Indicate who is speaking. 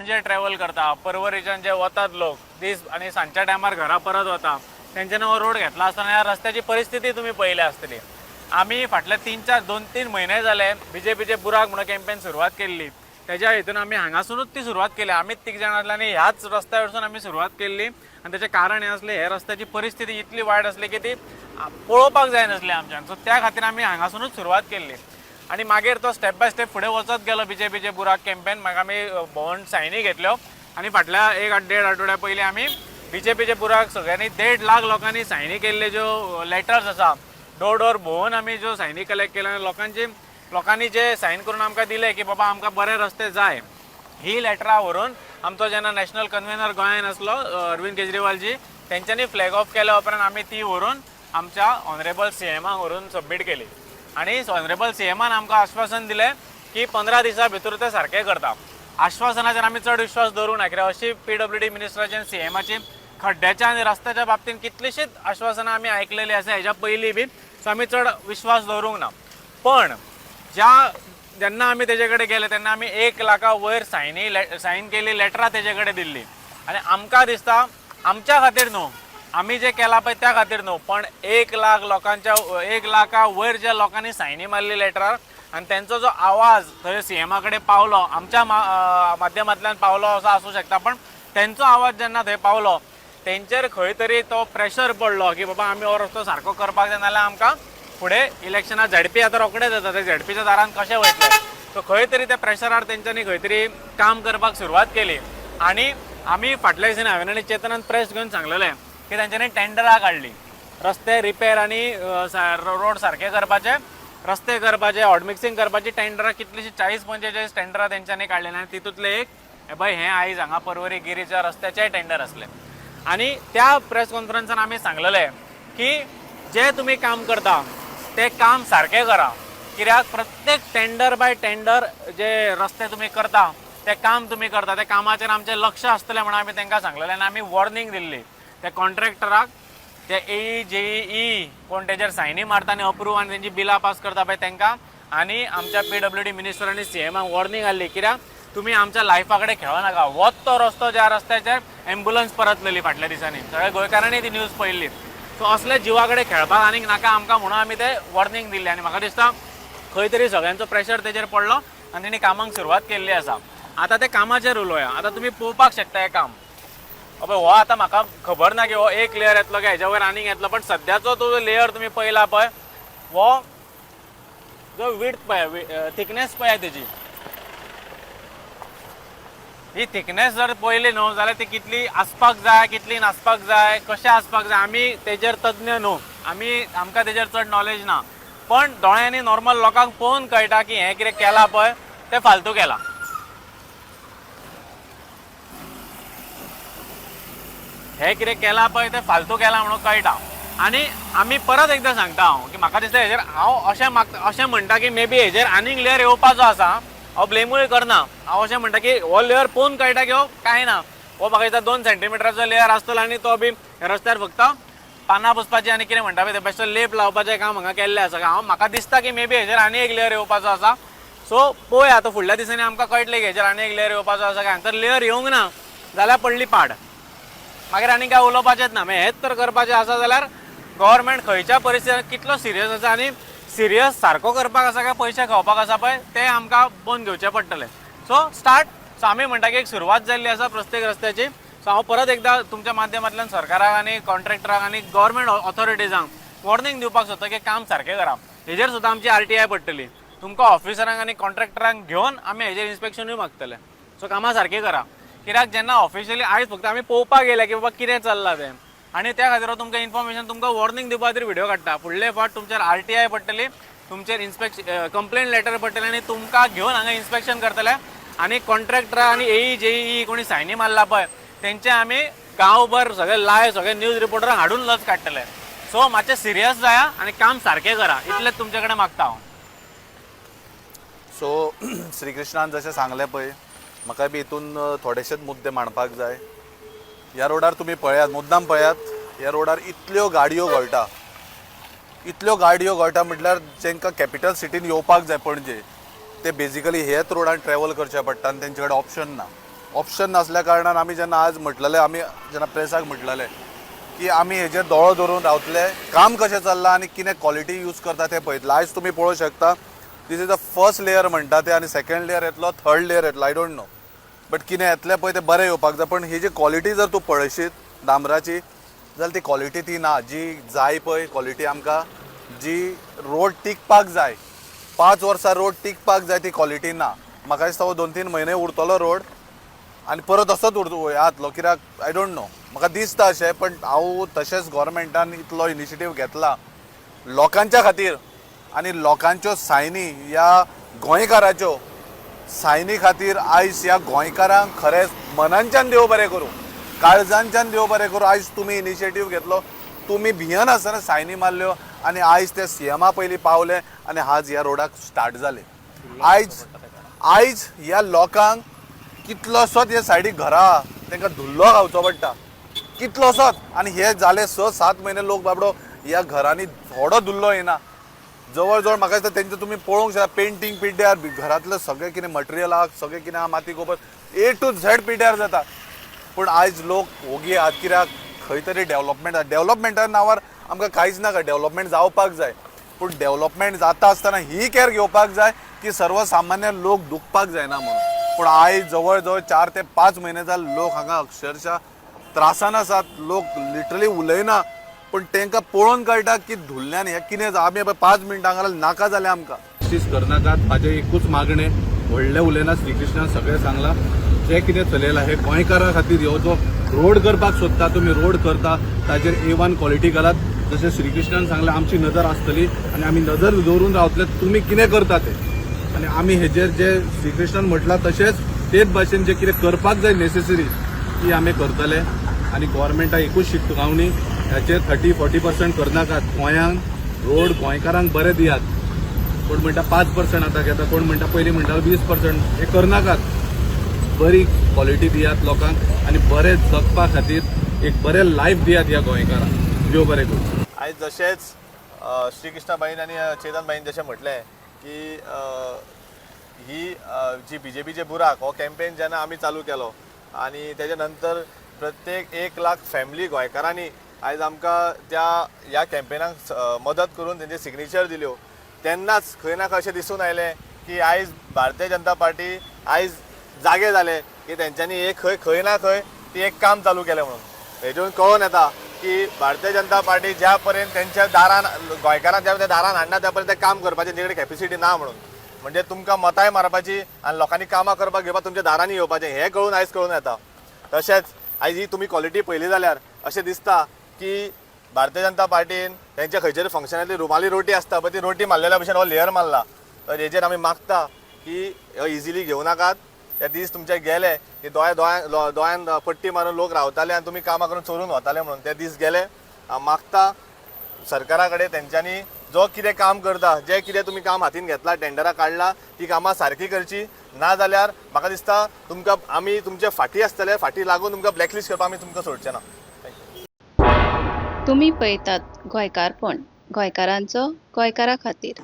Speaker 1: Panaji travel करता, परवरीच्यान जे वतात लोक दीस आनी सांजच्या टायमार घरा परत वता, तेंच्यांनी हो रोड घेतला आसतना ह्या रस्त्याची परिस्थिती तुमी पळयल्या आसतली. आमी फाटले 3-4 2-3 म्हयने जाले बीजेपीचे बुराक म्हणून कॅम्पेन सुरवात केल्ली. तेज्या हितून आमी हांगासुनूच ती सुरवात केली. आमीच तीग जाण आसले आनी ह्याच रस्त्या वयरसून आमी सुरवात केल्ली. आनी तेचें कारण हें आसलें, हे रस्त्याची परिस्थिती इतली वायट आसली की ती पळोवपाक जायनासली आमच्यान. सो त्या खातीर आमी हांगासुनूच सुरवात केल्ली आनी मागीर तो स्टेप बाय स्टेप फुडें वचत गेलो बीजेपीचे बुराक कॅम्पेन. मागीर आमी भोंवन सायनी घेतल्यो आनी फाटल्या एक देड आठवड्या पयलीं आमी बीजेपीचे बुराक सगळ्यांनी 1.5 लाख लोकांनी सायनी केल्ले ज्यो लेटर्स आसा, डोर डोर भोंवन आमी ज्यो सायनी कलेक्ट केल्यो आनी लोकांनी जे सायन करून आमकां दिले की बाबा आमकां बरे रस्ते जाय, ही लेटरां व्हरून आमचो जेन्ना नॅशनल कन्वेनर गोंयान आसलो अरविंद केजरीवालजी, तेंच्यांनी फ्लॅग ऑफ केल्या उपरांत आमी ती व्हरून आमच्या ऑनरेबल सीएमाक व्हरून सबमीट केली. आनी ऑनरेबल सीएमान आमकां आश्वासन दिलें की 15 दिसां भितर ते सारकें करता. आश्वासनाचेर आमी चड विश्वास दवरूंक ना, कित्याक अशी पीडब्ल्यूडी मिनिस्टराची आनी सीएमाची खड्ड्याच्या आनी रस्त्याच्या बाबतींत कितलीशीच आश्वासनां आमी आयकलेली आसा हेज्या पयलीं बी. सो आमी चड विश्वास दवरूंक ना. पण ज्या जेन्ना आमी तेजे कडेन गेले तेन्ना आमी 1 लाखा वयर सायन केल्ली लेटरां तेजे कडेन दिल्ली. आनी आमकां दिसता आमच्या खातीर न्हू, आमी जे केलां पळय त्या खातीर न्हू, पण 1 लाख लोकांच्या 1 लाखा वयर ज्या लोकांनी सायनी मारली लेटरार आनी तेंचो जो आवाज थंय सीएमा कडेन पावलो, आमच्या माध्यमांतल्यान पावलो असो आसूं शकता, पण तेंचो आवाज जेन्ना थंय पावलो तेंचेर खंय तरी तो प्रेशर पडलो की बाबा आमी हो रस्तो सारको करपाक जाय, नाल्यार आमकां फुडें इलेक्शनाक झेडपी आतां रोखडेच येता, ते झेडपीच्या दारान कशें वयतले. सो खंय तरी त्या प्रेशरार तेंच्यांनी खंय तरी काम करपाक सुरवात केली. आनी आमी फाटल्या दिसांनी हांवें आनी चेतनान प्रेस घेवन सांगलेलें की तेंच्यांनी टेंडरां काडली रस्ते रिपेर आनी रोड सारके करपाचे, रस्ते करपाचे, हॉट मिक्सिंग करपाची टेंडरां कितलीशीं 40-45 टेंडरां तेंच्यांनी काडलेलीं. आनी तितूंतलें एक हे पळय हें आयज हांगा परवरी गिरीच्या रस्त्याचेय टेंडर आसलें. आनी त्या प्रेस कॉन्फरन्सान आमी सांगलेलें की जे तुमी काम करता ते काम सारकें करा, कित्याक प्रत्येक टेंडर बाय टेंडर जे रस्ते तुमी करता ते काम तुमी करता त्या कामाचेर आमचें लक्ष आसतलें म्हणून आमी तांकां सांगलेलें. आनी आमी वॉर्निंग दिल्ली त्या कॉन्ट्रॅक्टराक, ते ए जे ई कोण तेजेर सायनी मारता आनी अप्रूव आनी तेंची बिलां पास करता पळय तांकां, आनी आमच्या पीडब्ल्यूडी मिनिस्टर आनी सीएमाक वॉर्निंग आहली, कित्याक तुमी आमच्या लायफा कडेन खेळो नाका. होच तो रस्तो ज्या रस्त्याचेर एम्बुलन्स परतलेली फाटल्या दिसांनी, सगळ्या गोंयकारांनी ती न्यूज पळयल्ली. सो असले जिवा कडेन खेळपाक आनीक नाका आमकां म्हणून आमी ते वॉर्निंग दिल्ली. आनी म्हाका दिसता खंय तरी सगळ्यांचो प्रेशर तेजेर पडलो आनी तेणी कामाक सुरवात केल्ली आसा. आतां ते कामाचेर उलोवया. आतां तुमी पळोवपाक शकता हें काम. अबे हो आतां म्हाका खबर ना की हो एक लेयर येतलो काय हेज्या वयर आनीक येतलो, पण सद्याचो तो लेयर तुमी पळयला पळय, हो जो विड्थ पळय, थिकनेस पळय तेजी, ही थिकनेस जर पळयली न्हू जाल्यार ती कितली आसपाक जाय, कितली नासपाक जाय, कशें आसपाक जाय, आमी तेजेर तज्ञ न्हू, आमकां तेजेर चड नॉलेज ना, पण दोळ्यांनी नॉर्मल लोकांक पळोवन कळटा की हें कितें केलां पळय तें फालतू केलां. हें कितें केलां पळय तें फालतू केलां म्हणून कळटा. आनी आमी परत एकदां सांगता हांव की म्हाका दिसता हेजेर हांव अशें मागता, अशें म्हणटा की मे बी हेजेर आनीक लेयर येवपाचो आसा, हांव ब्लेमूय करना. हांव अशें म्हणटा की हो लेयर पळोवन कळटा की हो कांय ना, हो म्हाका दिसता 2 सेंटीमिटराचो लेयर आसतलो आनी तो बी रस्त्यार फक्त पानां पुसपाची आनी कितें म्हणटा पळय तें बेश्टो लेप लावपाचें काम हांगा केल्लें आसा. हांव म्हाका दिसता की मे बी हेजेर आनी एक लेयर येवपाचो आसा. सो पळोवया आतां फुडल्या दिसांनी आमकां कळटलें की हेजेर आनी एक लेयर येवपाचो आसा काय. तर लेयर येवंक ना जाल्यार पडली पाड, मागीर आनी काय उलोवपाचेंच ना. मागीर हेंच तर करपाचें आसा जाल्यार गव्हर्मेंट खंयच्या परिस्थितीन कितलो सिरियस आसा आनी सिरियस सारको करपाक आसा काय पयशे खावपाक आसा पळय तें आमकां बंद घेवचें पडटलें. सो स्टार्ट, सो आमी म्हणटा की एक सुरवात जाल्ली आसा प्रत्येक रस्त्याची. सो हांव परत एकदां तुमच्या माध्यमांतल्यान सरकाराक आनी कॉन्ट्रॅक्टराक आनी गव्हर्मेंट ऑथॉरिटीजांक वॉर्निंग दिवपाक सोदता की काम सारकें करा. हेजेर सुद्दां आमची आरटीआय पडटली, तुमकां ऑफिसरांक आनी कॉन्ट्रॅक्टरांक घेवन आमी हेजेर इन्स्पेक्शनूय मागतले. सो कामां सारकीं करा, कित्याक जेन्ना ऑफिशियली आयज फक्त आमी पळोवपाक गेले की बाबा कितें चल्लां तें, आनी त्या खातीर हांव तुमकां इन्फॉर्मेशन, तुमकां वॉर्निंग दिवपा खातीर व्हिडियो काडटा. फुडले फावट तुमचेर आरटीआय पडटली, तुमचेर इन्स्पेक्शन कंप्लेन लेटर पडटलें आनी तुमकां घेवन हांगा इन्स्पेक्शन करतले. आनी कॉन्ट्रॅक्टरा आनी एई जेई कोणी सायनी मारला पळय तेंचे आमी गांवभर सगळे लायव सगळे न्यूज रिपोर्टरांक हाडून लज काडटले. सो मातशें सिरियस जाया आनी काम सारकें करा, इतलेंच तुमचे कडेन मागता हांव.
Speaker 2: सो श्रीकृष्णान जशें सांगलें पळय, म्हाका बी हितून थोडेशेच मुद्दे मांडपाक जाय. ह्या रोडार तुमी पळयात, मुद्दाम पळयात, ह्या रोडार इतल्यो गाडयो गळटा, इतल्यो गाडयो गळटा म्हटल्यार जांकां कॅपिटल सिटीन येवपाक जाय पणजे, ते बेजिकली हेच रोडान ट्रॅवल करचें पडटा आनी तेंचे कडेन ऑप्शन ना. ऑप्शन नासल्या कारणान आमी जेन्ना आज म्हटलेलें, आमी जेन्ना प्रेसाक म्हटलेलें की आमी हेजेर दोळो दवरून रावतले, काम कशें चल्लां आनी कितें क्वॉलिटी यूज करता तें पळयतले. आयज तुमी पळोवंक शकता, this is the first layer म्हणटा ते, आनी सेकंड लेयर येतलो, थर्ड लेयर येतलो, I don't know, but कितें येतलें पळय तें बरें येवपाक जाय. पण ही जी क्वॉलिटी जर तूं पळयशीत डांबराची जाल्यार ती क्वॉलिटी ती ना जी जाय पळय क्वॉलिटी आमकां, जी रोड टिकपाक जाय, 5 वर्सां रोड टिकपाक जाय ती क्वॉलिटी ना. म्हाका दिसता हो 2-3 म्हयने उरतलो रोड आनी परत असोच उरतो ह्या जातलो, कित्याक I don't know, म्हाका दिसता अशें. पण हांव तशेंच गोवोरमेंटान इतलो इनिशिएटीव घेतला लोकांच्या खातीर आनी लोकांच्यो सायनी, ह्या गोंयकाराच्यो सायनी खातीर आयज ह्या गोंयकारांक खरेंच मनांच्यान देव बरें करूं, काळजांच्यान देव बरें करूं. आयज तुमी इनिशिएटीव घेतलो, तुमी भियनासतना सायनी मारल्यो आनी आयज ते सीएमा पयलीं पावले आनी आज ह्या रोडाक स्टार्ट जाले. आयज आयज ह्या लोकांक कितलोसोच हे सायडीक घरा तांकां धुल्लो खावचो पडटा कितलोसोच, आनी हे जाले 6-7 म्हयने लोक बाबडो ह्या घरांनी थोडो धुल्लो येना. जवळ जवळ म्हाका दिसता तेंचे तुमी पळोवंक शकता पेंटींग पिड्ड्यार, घरांतलें सगळें कितें मटेरियल आहा, सगळें कितें आहा, माती गोबर ए टू झेड पिड्ड्यार जाता. पूण आयज लोक ओगी आहात, कित्याक खंय तरी डेवलपमेंट जाता. डेवलपमेंटा नांवार आमकां कांयच नाका, डेवलपमेंट जावपाक जाय, पूण डेवलपमेंट जाता आसतना ही कॅर घेवपाक जाय की सर्वसामान्य लोक दुखपाक जायना म्हणून. पूण आयज जवळ जवळ 4 ते 5 म्हयने जाले लोक हांगा अक्षरशः त्रासान आसात, लोक लिटरली उलयना, पूण तांकां पळोवन कळटा की धुल्ल्यान हें कितें जाता. आमी 5 मिनटां हांगा नाका जालें आमकां.
Speaker 3: प्लीज करनाकात, म्हाजें एकूच मागणें, व्हडलें उलयना, श्रीकृष्णान सगळें सांगलां, जें कितें चलयलां हें गोंयकारां खातीर. हो जो रोड करपाक सोदता तुमी, रोड करता ताजेर A1 quality घालात. जशें श्रीकृष्णान सांगलें, आमची नजर आसतली आनी आमी नजर दवरून रावतले तुमी कितें करता तें, आनी आमी हेजेर जे श्रीकृष्णान म्हटलां तशेंच तेच भाशेन जें कितें करपाक जाय नेसेसरी ती आमी करतले. आनी गोवोरमेंटाक एकूच शिटकावणी, हेचेर 30-40% करनाकात. गोंयांक रोड गोंयकारांक बरें दियात. कोण म्हणटा 5% आतां घेता, कोण म्हणटा पयलीं म्हणटा 20%, हे करनाकात. बरी क्वॉलिटी दियात लोकांक आनी बरें जगपा खातीर एक बरें लायफ दियात ह्या गोंयकारांक. देव बरें करूं.
Speaker 4: आयज जशेंच श्रीकृष्णाबाईन आनी चेतनबाईन जशें म्हटलें की ही जी बीजेपीचे बुराक हो कॅम्पेन जेन्ना आमी चालू केलो आनी तेजे नंतर प्रत्येक 1 लाख फॅमिली गोंयकारांनी आयज आमकां त्या ह्या कॅम्पेनाक मदत करून तेंचे सिग्नेचर दिल्यो, तेन्नाच खंय ना खंय अशें दिसून आयलें की आयज भारतीय जनता पार्टी आयज जागे जाले की तेंच्यांनी एक खंय खंय ना खंय ती एक काम चालू केलें म्हणून. हेजून कळोन येता की भारतीय जनता पार्टी ज्या पर्यंत तेंच्या दारान गोंयकारांक ज्या पर्यंत दारान हाडना त्या पर्यंत ते काम करपाचे तेंचे कडेन कॅपेसिटी ना म्हणून. म्हणजे तुमकां मतांय मारपाची आनी लोकांनी कामां करपाक घेवपाक तुमच्या दारांनी येवपाचें हें कळून आयज कळून येता. तशेंच आयज ही तुमी क्वॉलिटी पळयली जाल्यार अशें दिसता की भारतीय जनता पार्टीन तेंच्या खंयच्या तरी फंक्शनांतली रुमाली रोटी आसता पळय, ती रोटी मारलेल्या भशेन हो लेयर मारला. तर हेजेर आमी मागता की हो इजिली घेवं नाकात. ते दीस तुमचे गेले की दोळ्यान पट्टी मारून लोक रावताले आनी तुमी कामां करून चोरून वताले म्हणून, ते दीस गेले. हांव मागता सरकारा कडेन तेंच्यांनी जो कितें काम करता, जें कितें तुमी काम हातीन घेतलां, टेंडरां काडलां, ती कामां सारकी करची, ना जाल्यार म्हाका दिसता तुमकां आमी तुमचे फाटीं आसतले, फाटीं लागून तुमकां ब्लॅकलिस्ट करपाक आमी तुमकां सोडचे ना. Thank you.
Speaker 5: तुमी पळयतात गोंयकारपण, गोंयकारांचो गोंयकारा खातीर.